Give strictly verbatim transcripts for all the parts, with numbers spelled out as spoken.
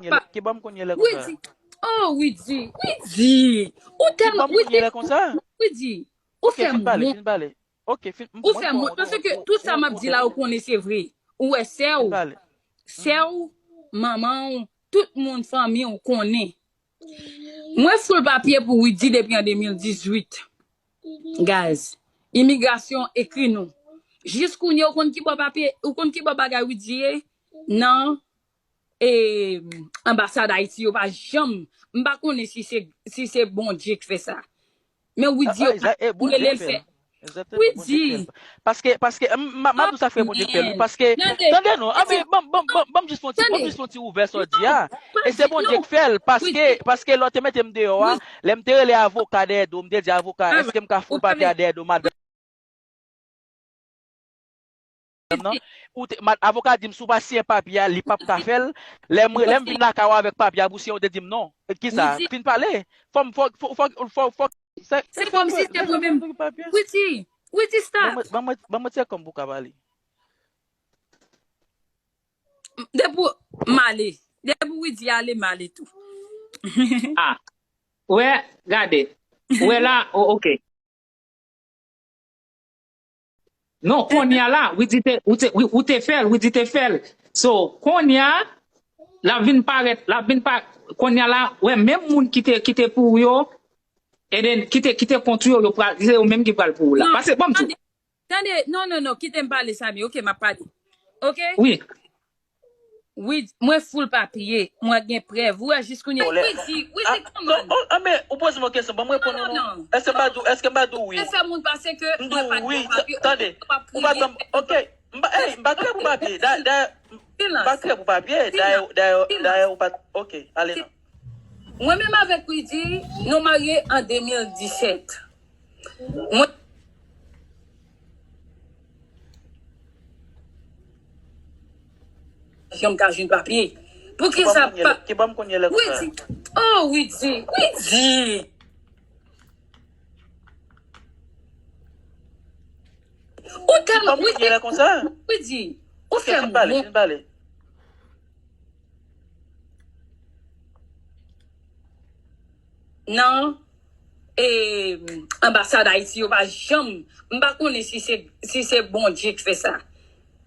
Ki ban m kounye lè konsa? Widy. Oh, Widy. Widy. Ou tèlman. Ki ban m kounye lè konsa? Widy. Ou fè m wont. Fin pale, fin pale. Ok, fin, ou fè m wont. Paske tout sa m ap di la, ou konnen se vre. Ou wè sè w, sè w, manman w, tout moun, fanmi w konnen. Mwen full papye pou Widy depi an de mil dizuit. Guys, imigrasyon ekri nou. Jis kounye ou konn ki bò papye, ou konn ki bò bagay Widy ye nan e, anbasad Ayiti yo pa janm, m pa konnen si se, si se Bondye k fè sa. Men Widy yo pa rele l fè. Widy. Paske, paske, m, m ap di w sa fè Bondye k fè l, wi, paske, tande non, anben, ban m, ban m, ban m, ban m jis fè yon ti, ban m jis fè yon ti ouvè sa w di a. E se Bondye k fè l, paske, paske lè w te mete m deyò a, lè m te rele avoka dèyè do, m te di avoka, èske m ka foul papye a dèyè do madanm nan? Ou te, ma, avoka di m, si w pa siyen papye a, li p ap ka fè l. Lè m, lè m vin lakay ou avèk papye a pou siyen, ou te di m non. Kisa? Fin pale. Fò m, fò, fò, fò, fò, fò, se, se kòmsi se mwen menm. Widy, Widy, stop. Ban mwen, ban mwen, ban mwen ti kòm pou w ka pale. Depi m ale. Depi Widy ale, m ale tou. Ah. Wè, gade. Wè la, oh, ok. Non, kounye a la, Widy te, ou te, ou te fè l, Widy te fè l. So, kounye a, l ap vin parèt, l ap vin pa, kounye a la, wè, menm moun ki te, ki te pou ou yo, e then, ki te, ki te kont ou yo, yo pral, se yo menm ki pral pou ou la. Pase, ban m di w. Tande, non, non, non, kite m pale, Samy, ok, m ap pale. Ok? Wi. Wi, mwen full papye, mwen gen prèv. Ou wè jis kounye a. Wi, di, wi, di, kòman? Non, oh, ah, men, ou poze m yon kesyon, ban m reponn ou non. Èske m pa di w, èske m pa di w wi? Fè moun pase ke mwen pa gen papye. Tande, ou pa tann, ok, m pa, ey, m pa kreye pou papye. Da, da, m pa kreye pou papye. Dayè, dayè, dayè, ou pa, ok, ale non. Mwen menm avèk Widy, nou marye an de mil disèt. Mwen janm ka jwenn papye. Poukisa pa? Ki ban m kounye lè konsa? Widy. Oh, Widy. Widy. Ou tèlman. Ki ban m kounye lè konsa? Widy. Ou fè m wont. Fin pale, fin pale. Nan, e, anbasad Ayiti yo pa janm, m pa konnen si se, si se Bondye k fè sa.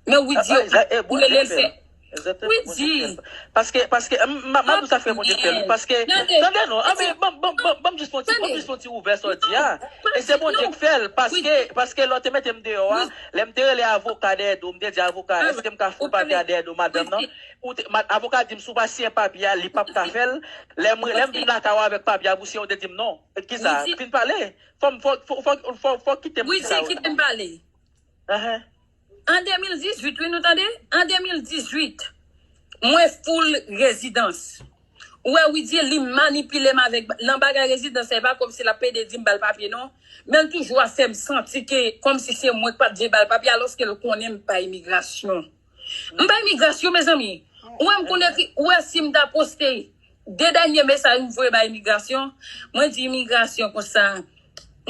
Men Widy yo pa rele l fè. Widy. Paske, paske, m, m, m ap di w sa fè Bondye k fè l, paske, tande non, anben, ban m, ban m, ban m, ban m jis fè yon ti, ban m jis fè yon ti ouvè sa w di a. E se Bondye k fè l, paske, paske lè w te mete m deyò a, lè m te rele avoka dèyè do, m te di avoka, èske m ka foul papye a dèyè do madanm nan? Ou te, ma, avoka di m, si w pa siyen papye a, li p ap ka fè l. Lè m, lè m vin lakay ou avèk papye a pou siyen, ou te di m non. Kisa? Fin pale. Fò m, fò, fò, fò, fò, fò kite m di sa. Widy, kite m pale. Ahan. An de mil dizuit, wi, nou tande? An de mil dizuit, mwen full rezidans. Ou wè, Widy, li manipile m avèk, nan bagay rezidans la, e pa kòmsi l ap pede di m ba l papye, non. Men l toujou ap fè m santi ke, kòmsi se mwen k pa t vle ba l papye, alòske l konnen m pa imigrasyon. M pa imigrasyon, mezanmi. Ou wè m konn ekri, ou wè si m ta poste de dènye mesaj m voye bay imigrasyon, mwen di imigrasyon konsa.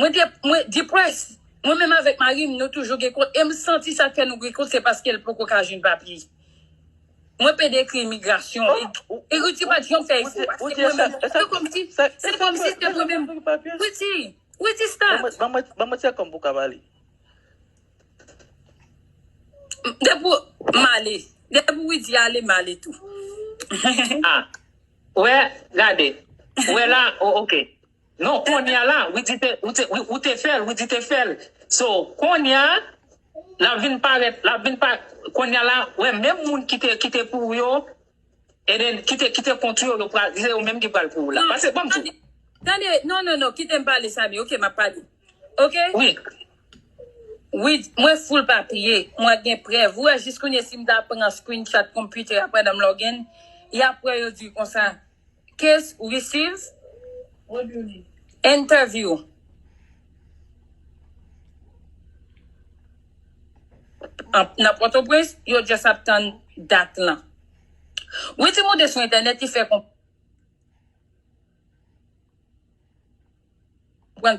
Mwen te, mwen depressed. Mwen menm avèk mari m, nou toujou gen kont. E m santi sa k fè nou gen kont, se paske l poko ka jwenn papye. Mwen pede ekri imigrasyon. E, e Rudy pa t janm fè efò. Paske mwen menm, se kòmsi, se kòmsi se mwen menm. Rudy, Widy, stop. Ban mwen, ban mwen, ban mwen ti kòm pou w ka pale. Depi m ale, depi Widy ale, m ale tou. Ah, wè, gade. Wè la, oh, ok. Non, kounye a la, Widy te, ou te, ou, ou te fè l, Widy te fè l. So, kounye a, l ap vin parèt, l ap vin pa, kounye a la, wè, menm moun ki te, ki te pou ou yo, e then, ki te, ki te kont ou yo, yo pral, se yo menm ki pral pou ou la. Pase, ban m di w. Tande, tande, non, non, non, kite m pale, Samy, ok, m ap pale. Ok? Wi. Wi, mwen full papye, mwen gen prèv. Ou wè, jis kounye si m ta pran screenshot computer a pandan m login, y ap wè yo di konsa, case receive, interview. An, nan Pòtoprens, yo just ap tann dat lan. Wi, ti monte sou entènèt, li fè konprann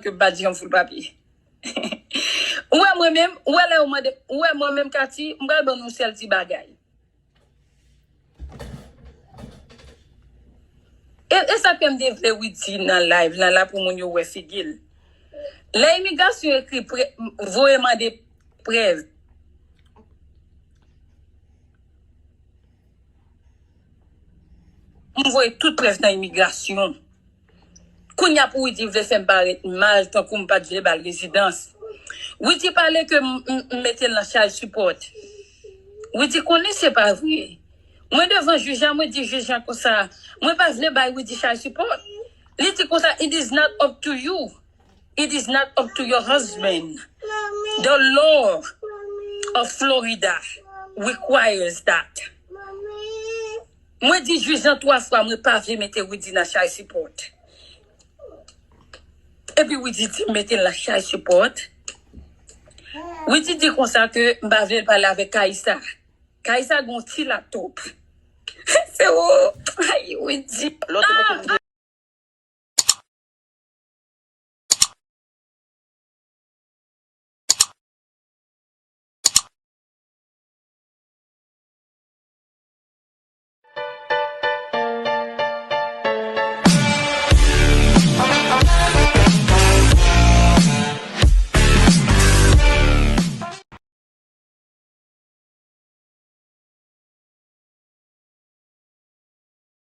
ke m pa t janm full papye. Ou wè mwen menm, ou wè lè yo mande, ou wè mwen menm, Katy, m pral ban nou sèl ti bagay. E, e sa ke m te vle Widy nan live lan la pou moun yo wè figi l. Lè imigrasyon ekri pre, voye mande prèv. M voye tout prèv nan imigrasyon. Kounye a pou Widy vle fè m parèt mal tankou m pa t vle ba l rezidans. Widy pale ke m, m, m mete l nan child support. Widy konnen se pa vre. Mwen devan jij la, mwen di jij la konsa, mwen pa vle bay Widy child support. Li di konsa, it is not up to you. It is not up to your husband. The law of Florida requires that. Mwen di jij lan twa fwa, mwen pa vle mete Widy nan child support. Epi Widy di m mete l nan child support. Widy di konsa ke m pa vle l pale avèk Kaïssa. Kaïssa gon ti laptop. Se ou. Ay, Widy. Lòt